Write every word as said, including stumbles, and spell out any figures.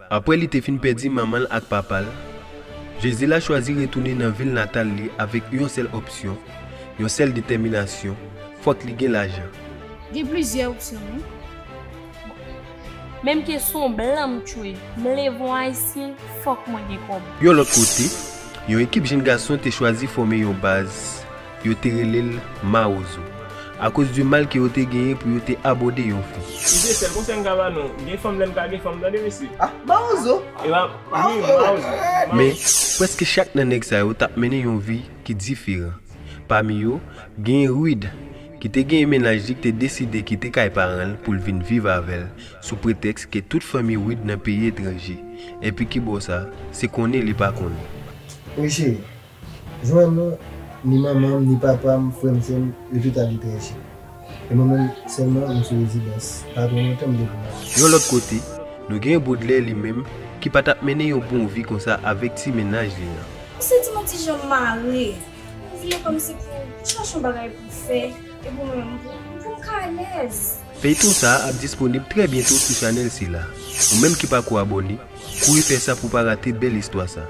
Apre li te fin pèdi manman l ak papa l, Gisela chwazi retounen nan vil natal li avèk yon sèl opsyon, yon sèl detèminasyon, fòk li gen lajan. Gen plizyè opsyon wi. Menm ke se yon blan m tchwe, m leve yon ayisyen, fòk mwen gen kòb. Yon lòt kote, yon ekip jenn gason te chwazi fòme yon baz, yo te rele l Mawozo, akoz di mal ke yo te genyen pou yo te abòde yon fi. Misye, sèl konsèy m ka ba nou, gen fanm lè n ka gen fanm, tande mesye. Ah, Mawozo! E pa, wi, Mawozo. Men, prèske chak nan nèg sa yo t ap mennen yon vi ki diferan. Pami yo, genyen Reed, ki te genyen mennaj li ki te deside kite kay paran l pou l vin viv avè l, sou pretèks ke tout fanmi Reed nan peyi etranje, epi ki bò sa, se konnen li pa konnen. Wi cheri, jwenn ou, ni manman m, ni papa m, frè m, sè m, yo tout aletranje. E mwen menm sèlman, m sou rezidans. Pa twò lontan m depi Mawozo. Yon lòt kote, nou genyen Baudelaire li menm, ki pa t ap mennen yon bon vi konsa avèk ti mennaj li an. M santi m yon ti jan mare. M vle kòmsi pou chache yon bagay pou fè, epi mwen menm pou pou m ka alèz. Feyton sa a ap disponib trè byento sou chanèl sila. Ou menm ki pako abòne, kouri fè sa pou pa rate bèl istwa sa.